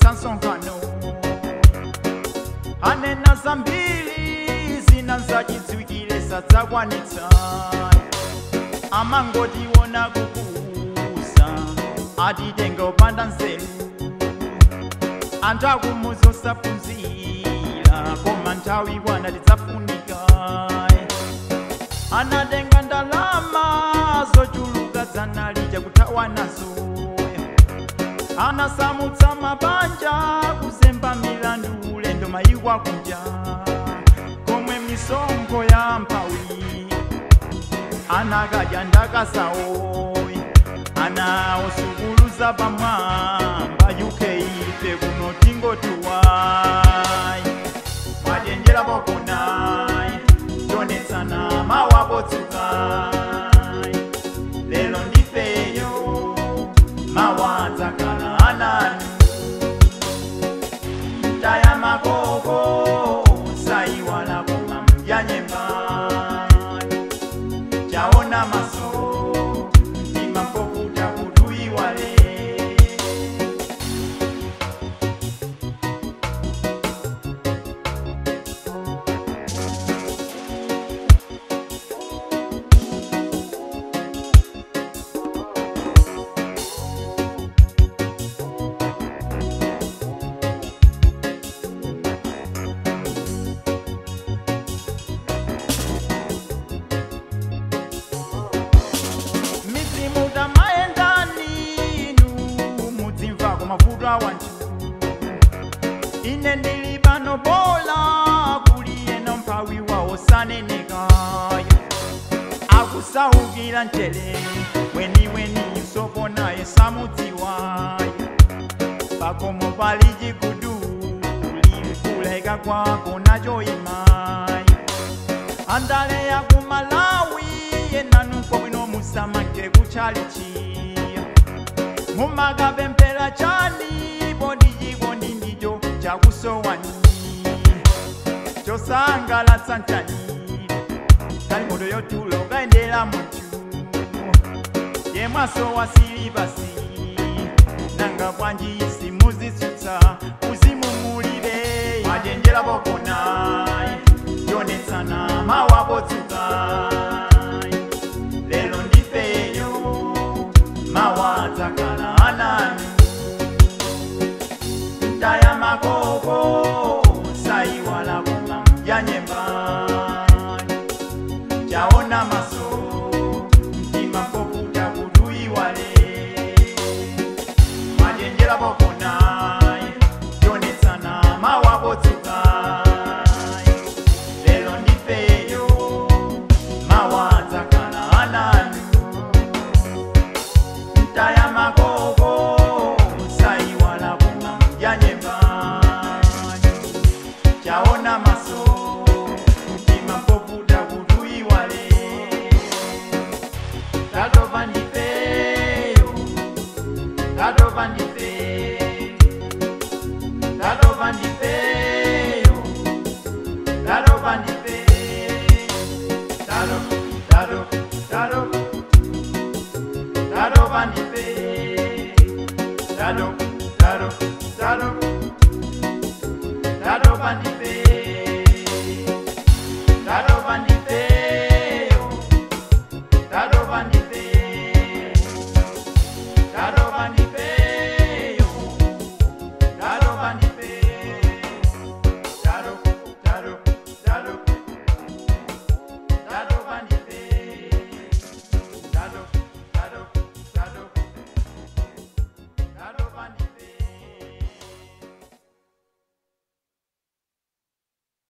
Achititsa nsonkhano anena zambiri zina nzachidziwikire sadzakwanitsa amangotiona kupusa atitenga opanda nzeru anthu akumuzi osaphunzira koma nthawi ikwana tidzafunika anatenga ndalama zochuluka dzanalija kuthawa nazo anasamutsa mabanja kuzemba milandu ulendo mayiko akunja komwe misonkho ya mphawi anakadya ndakasawo ana osukuluza pamwamba UK ife kuno tingotuwayi mwajenjera pokonayi tonetsana mawapotsukayi lelo ndifeyo mawadzakala anani taya makoko saiwala koma mdyanyemba chaona maso mtima mpokuta kutuiwale. Ine ndili pano bola kuli eno mphawi wawo sanenekayo akusaukira mchere weniweni yusopo naye samudziwayo pakomo pali chiguduli kuleka kwako nachoimayo andale ya ku Malawi enanu kwabwino musamake kuchalichiyo mumakapemphera chani podi chikondi ndicho chakusowani chosangalatsa nchani kali moto yotulo kaendera mutu yemwaso wa silibasi nanga bwanji simuzitsutsa uzimumulibe majenjera pokonayi tionetsana mawapotsukayi lelo ndifeyo mawadzakala anani taya makoko saiwala koma mdyanyemba chaona maso mtima mpokuta kutuiwale majenjera pokonayi tionetsana mawapotsukayi lelo ndifeyo mawadzakala anani taya makoko saiwala koma mdyanyemba chaona maso mtima mpokuta kutuiwale tatova ndifeyo tatova ndife tatova ndifeyo tatova ndife talo talo talo tatova ndife talo talo talo tatova ndife tatova ndifeyo tatova ndife.